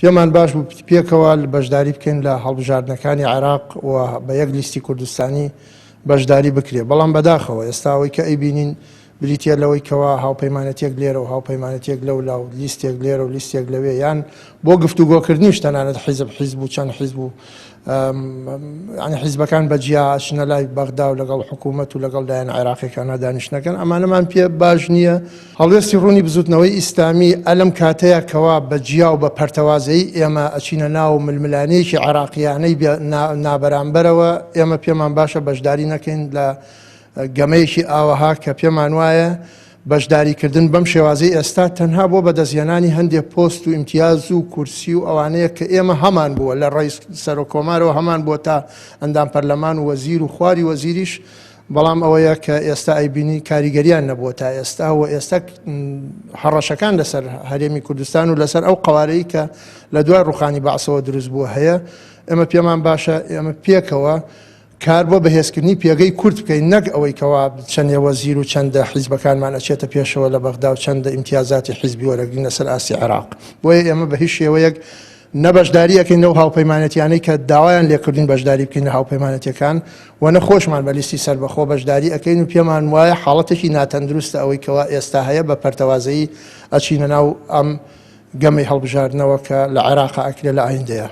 پێمان باش بوو پێکەوە بەشداری بکەین لە هەڵبژاردنەکانی عێراق و بە یەک لیستی کوردستانی بەشداری بکرێ، بەڵام بەداخەوە ئێستا ئەوەی کە ئەیبینین بریتییە لەوەی کەوا هاوپەیمانێتییەک لێرە و هاوپەیمانێتییەک لەولا و لیستێک لێرە و لیستێک لەوێ یان بۆ گفتوگۆکردنیش تەنانەت حیزب حیزب و چەند حیزب و یانی حیزبەکان بە جیا ئەچنە لای بەغدا و لەگەڵ حکوومەت و لەگەڵ لایەنە عێراقیەکانە دانیشتنەکەن ئەمانەمان پێ باش نییە. هەڵوێستی ڕوونی بزوتنەوەی ئیسلامی ئەلەم کاتەیە کەوا بە جیا و بە پەرتەوازەیی ئێمە ئەچینە ناو ململانێیەکی عێراقیانەی نابەرامبەرەوە ئێمە پێمان باشە بەشداری نەکەین لە گەمەیەکی ئاوەها کە پێمان وایە بەشداریکردن بەم شێوازەی ئێستا تەنها بۆ بەدەستهێنانی هەندێ پۆست و ئیمتیاز و کورسی و ئەوانەیە کە ئێمە هەمان بووە لە ڕێی سەرۆک کۆمارەوە هەمان بووە تا ئەندام پەرلەمان و وەزیر و خواری وەزیریش بەڵام ئەوەیە کە ئێستا ئەیبینی کاریگەریان نەبووە تا ئێستا و ئێستا هەڕەشەکان لەسەر هەرێمی کوردستان و لەسەر ئەو قەوارەی کە لە دوای ڕوخانی بەعسەوە دروست بووە هەیە ئێمە پێمان باشە ئێمە پێکەوە کار بۆ بەهێزکردنی پێگەی کورد بکەین نەک ئەوەی کەوا چەندێ وەزیر و چەندە حیزبەکانمان ئەچێتە پێشەوە لە بەغدا و چەندە ئیمتیازاتی حیزبی وەرەگرین لەسەر ئاستی عێراق بۆیە ئێمە بە هیچ شێوەیەک نە بەشداری ئەکەین لەو هاوپەیمانێتیانەی کە داوایان لێکردین بەشداری بکەین لە هاوپەیمانێتیەکان و نە خۆشمان بە لیستی سەربەخۆ بەشداری ئەکەین و پێمان وایە حاڵەتێکی ناتەندروستە ئەوەی کەوا ئێستا هەیە بە پەرتەوازەیی ئەچینە ناو ئەم گەمەی هەڵبژاردنەوە کە لە عێراقا ئەکرێ لە ئایندەیە.